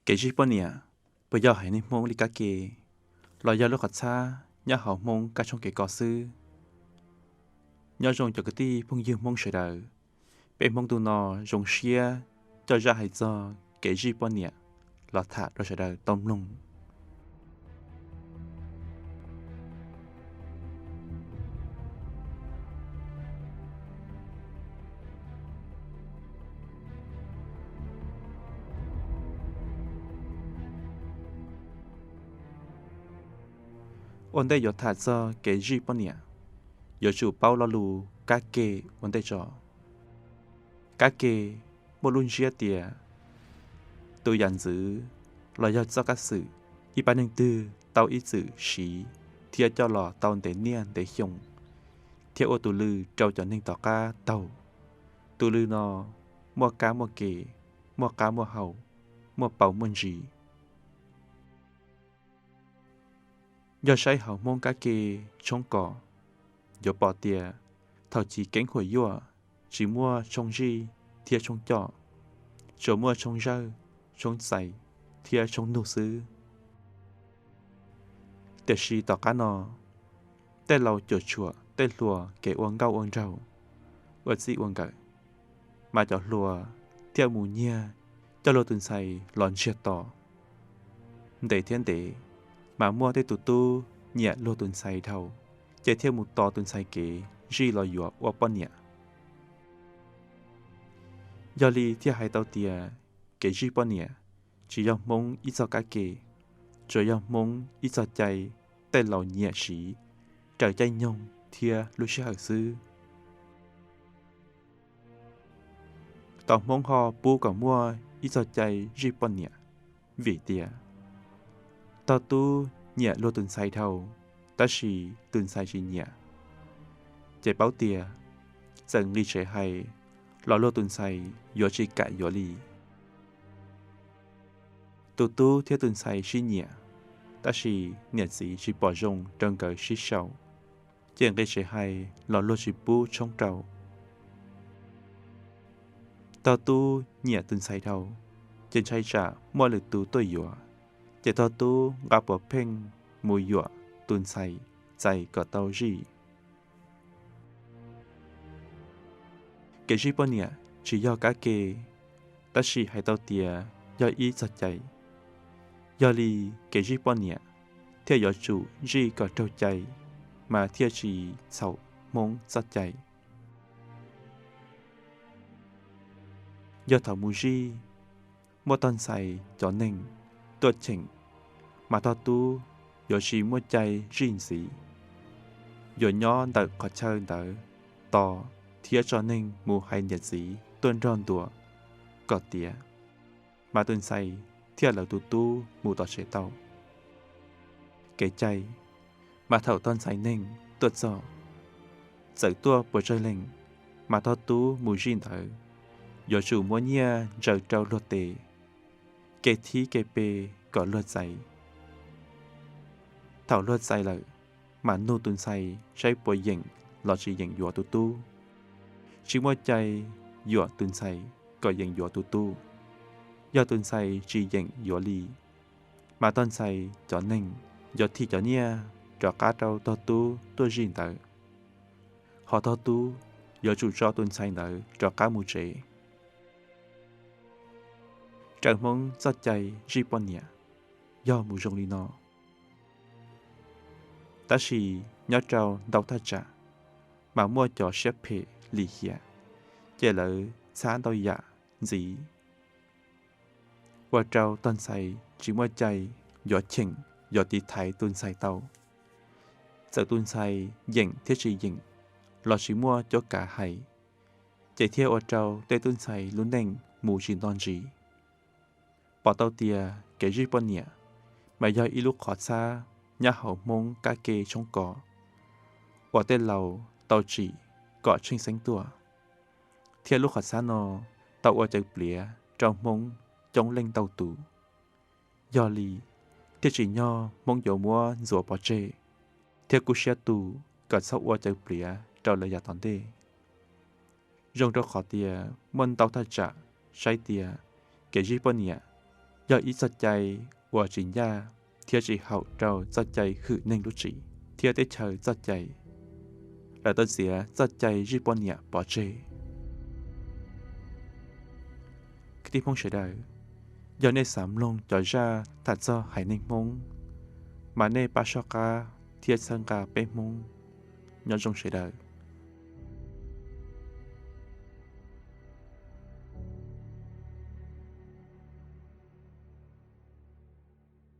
Kev zij poj niam puas yog haiv neeg Hmoob li kab ke, los yog lub qhov txhab nyob hauv Hmoob kab tshoob kev kos xwb? Nyob zoo cov kwv tij phooj ywg Hmoob sawv daws, peb Hmoob tus no zoo siab coj zaj hais txog kev zij poj niam los tham rau sawv daws tau mloog. Ua ntej yuav tham txog kev zij poj niam, yuav tsum paub lo lus kab ke ua ntej tso. Kab ke muaj lub ntsiab tias tus yam ntxwv los yog txoj kab xwm ib pab neeg twg tau ib txwm siv thiab coj los tau ntev niaj ntev xyoo, thiab ua tus lw rau cov neeg tom qab taug. Tus lw no muaj kab muaj ke, muaj qab muaj hau, muaj paus muaj ntsis. Yog saib hauv Hmoob kab ke tshoob kos, yuav pom tias thaum chiv keeb huam yuaj tsis muaj tshoob zij thiab tshoob coj, tsuas muaj tshoob zawj, tshoob txais thiab tshoob nug xwb. Tiam sis tom qab no, tej laus cuam tshuam tej hluas kev ua nkauj ua nraug, ua txij ua nkawm, mas cov hluas thiaj mus nyiag coj luag tus ntxhais los ntsiag to. Ntev thiab ntev, mas muaj tej tus tub nyiam luag tus ntxhais dhau, ces thiaj mus tos tus ntxhais kev zij los yuav ua poj niam. Yog li thiaj hais tau tias kev zij poj niam tsis yog Hmoob ib txoj kab ke, tsuas yog Hmoob ib txoj cai tej laus nyiam siv raws caij nyoog thiab lub sij hawm xwb. Tau Hmoob ho pub kom muaj ib txoj cai zij poj niam, vim tias tog tub nyiam luag tus ntxhais dhau, tab sis tus ntxhais tsis nyiam, ces paub tias txawm nqis tsev hais los luag tus ntxhais yuav tsis kam yuav li. Tus tub thiab tus ntxhais sib nyiam, tab sis niam txiv tsis pom zoo rau nkawd sib sau, ces nqis tsev hais los luag tsis pub tshoob rau. Tog tub nyiam tus ntxhais dhau, ces ntshai tsam muaj lwm tus tuaj yuav, ces tog tub nqa puav pheej mus yuam tus ntxhais txais kom tau zij. Kev zij poj niam tsis yog kab ke, tab sis hais tau tias yog ib txoj cai. Yog li, kev zij poj niam thiaj yuav tsum zij kom raug cai, mas thiaj tsis txhaum Hmoob txoj cai. Yog thaum mus zij, muaj tog ntxhais cov neeg tuaj cheem, mas tog tub yuav tsis muaj cai zij ntxiv, yuav nyob ntawm qhov chaw ntawd tos thiab tso neeg mus hais niam txiv tuaj nrog ntuas kom tiav, mas tus ntxhais thiaj lawv tus tub mus tom tsev tau. Kev cai, mas thaum tog ntxhais neeg tuaj txog, txawm tuaj puas tsawg leeg, mas tog tub mus zij ntawd, yuav tsum muab nyiaj ntsaws rau luag tes, ke thib ke pe kom luag txais. Thaum luag txais lawm, mas nug tus ntxhais saib puas yeem los tsis yeem yuav tus tub. Tsis muaj cai yuam tus ntxhais kom yeem yuav tus tub. Yog tus ntxhais tsis yeem yuav li, mas tog ntxhais cov neeg yuav thim cov nyiaj rov qab rau tog tub tuaj zij ntawd, ho tog tub yuav tsum tso tus ntxhais ntawd rov qab mus tsev. Raws Hmoob txoj cai zij poj niam yog mus zoo li no. Tab sis nyob rau ntau thaj tsam, mas muaj cov siab phem lim hiam, ces lawv txhab ntau yam ntxiv, ua rau tog ntxhais tsis muaj cai yuav cheem, yuav tiv thaiv tus ntxhais tau. Txawm tus ntxhais yeem thiab tsis yeem los tsis muaj cuab kav hais, ces thiaj ua rau tej tub ntxhais lub neej mus tsis nto ntsis. Pom tau tias kev zij poj niam mas yog ib lub qhov txhab nyob hauv Hmoob kab ke tshoob kos uas tej laus tau tsim kom tsheej xeeb tuaj, thiab lub qhov txhab no tau ua cawv pliav rau Hmoob coob leej ntau tus. Yog li, thiaj tsim nyog Hmoob yuav muab ntxuav pov tseg thiab kub siab tu kom txhob ua cawv pliav rau lawv yav tom ntej. Zoo rau qhov tias muaj ntau thaj tsam saib tias kev zij poj niam yog ib txoj cai uas tsis ncaj thiab tsis haum rau txoj cai hwm neeg lub tsim thiab teb chaws txoj cai. Lawv tau txiav txoj cai zij poj niam pov tseg. Kwv tij Hmoob sawv daws, yog nej xav mloog cov zaj tham txog haiv neeg Hmoob, mas nej pab soj qab thiab txhawb nqa peb Hmoob. Nyob zoo sawv daws.